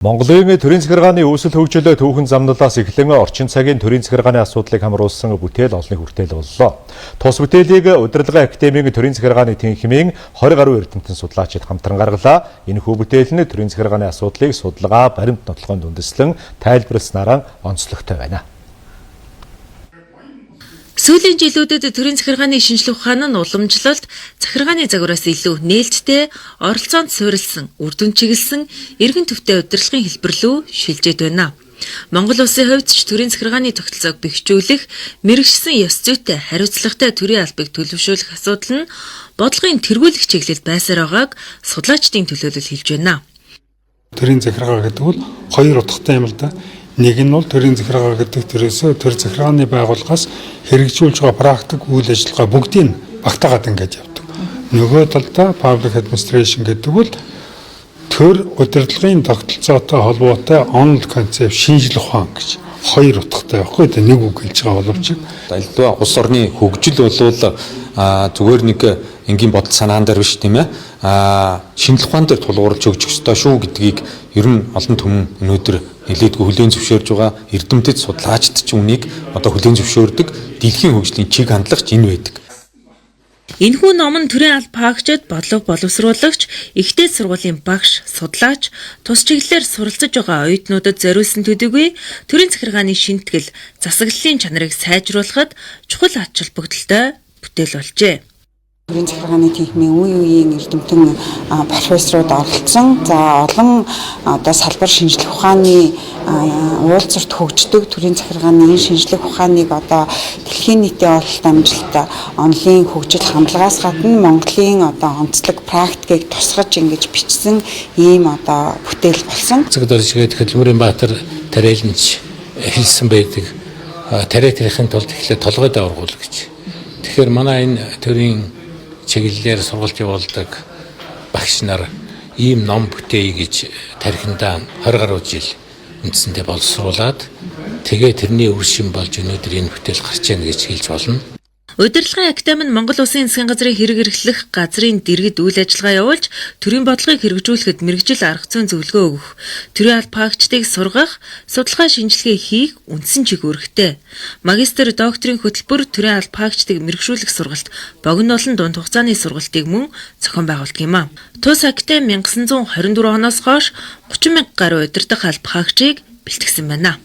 Монголын төрийн захиргааны үүсэл хөгжил түүхэн замналаас эхлэн орчин цагийн төрийн захиргааны асуудлыг хамруулсан бүтээл олонний хүртээл боллоо. Тус бүтээлийг Удирдлагын академийн төрийн захиргааны тэнхимийн 20 гаруй эрдэмтэн судлаачид хамтран гаргалаа. Энэхүү бүтээл нь төрийн захиргааны асуудлыг судалгаа, баримт нотлохонд үндэслэн тайлбарласнаараа онцлогтой байна. Сүүлийн жилүүдэд төрийн захиргааны шинжлэх ухаан нь уламжлалт захиргааны загвараас илүү нээлттэй, оролцоонд суурилсан, үр дүн чиглэсэн эргэн төвтэй удирдлагын хэлбэр лүү шилжээд байна. Монгол улсын хувьд ч төрийн захиргааны тогтолцоог бэхжүүлэх, мэргэшсэн ёс зүйтэй, хариуцлагатай төрийн албыг төлөвшүүлэх асуудал нь бодлогын тэргүүлэх чиглэлд байсаар байгааг судлаачдын төлөөлөл хэлж байна. Төрийн захиргаа гэдэг бол хоёр утгатай юм л да. Нэг нь бол төрийн захиргаа гэдэг төрөөсөө төр захиргааны байгууллагаас хэрэгжүүлж байгаа практик үйл ажиллагаа бүгдийг багтаагаад ингэж явдаг. Нөгөө талдаа public administration гэдэг бол төр удирдлагын тогтолцоотой холбоотой онол концепт, шинжлэх ухаан гэж хоёр утгатай байхгүй да, нэг үг хэлж байгаа боловч. Альдваа улс орны хөгжил болвол зүгээр нэг энгийн бодол санаан дээр биш, тийм ээ, шинжлэх ухаан дээр тулгуурлаж хөгжих ёстой шүү гэдгийг ер нь олон түмэн өнөөдөр нэлээдгүй хүлээн зөвшөөрж байгаа. Эрдэмтэд судлаачид ч үүнийг одоо хүлээн зөвшөөрдөг. Дэлхийн хөгжлийн чиг хандлага ч энэ байдаг. Энэхүү ном нь төрийн алба хаагчид, бодлого боловсруулагч, их дээд сургуулийн багш, судлаач, тус чиглэлээр суралцаж байгаа оюутнуудад зориулсан төдийгүй төрийн захиргааны шинэтгэл, засаглалын чанарыг сайжруулахад чухал ач холбогдолтой бүтээл болжээ. Төрийн захиргааны тэнхимийн үе үеийн эрдэмтэн профессорууд оролцсон. За, олон одоо салбар шинжлэх ухааны уулзалт хөгждөг төрийн захиргааны энэ шинжлэх ухааныг одоо дэлхийн нийтийн ололт амжилт онолын хөгжил хандлагаас гадна Монголын одоо онцлог практикийг тусгаж ингэж бичсэн ийм одоо бүтээл болсон. Цэгдэл хөдөлмөрийн баатар тариаланч хэлсэн байдаг. Тариа тариахын тулд эхлээд толгой даваргуул гэж. Тэгэхээр манай энэ төрийн чиглэлээр сургалт явуулдаг багш нар ийм ном бүтээе гэж тархиндаа 20 гаруй жил үндсэндээ боловсруулад, тэгээ тэрний үр шим болж өнөөдөр энэ бүтээл гарч ийнэ гэж хэлж болно. Удирдлагын академи нь Монгол Улсын засгийн газрын хэрэг эрхлэх газрын дэргэд үйл ажиллагаа явуулж, төрийн бодлогыг хэрэгжүүлэхэд мэргэжил арга зүйн зөвлөгөө өгөх, төрийн алба хаагчдыг сургах, судалгаа шинжилгээ хийх үндсэн чиг үүрэгтэй. Магистр, докторийн хөтөлбөр, төрийн алба хаагчдыг мэргэшүүлэх сургалт, богино болон дунд хугацааны сургалтыг мөн зохион байгуулдаг юм а. Тус академи 1924 оноос хойш 30 мянга гаруй удирдах алба хаагчийг бэлтгэсэн байна.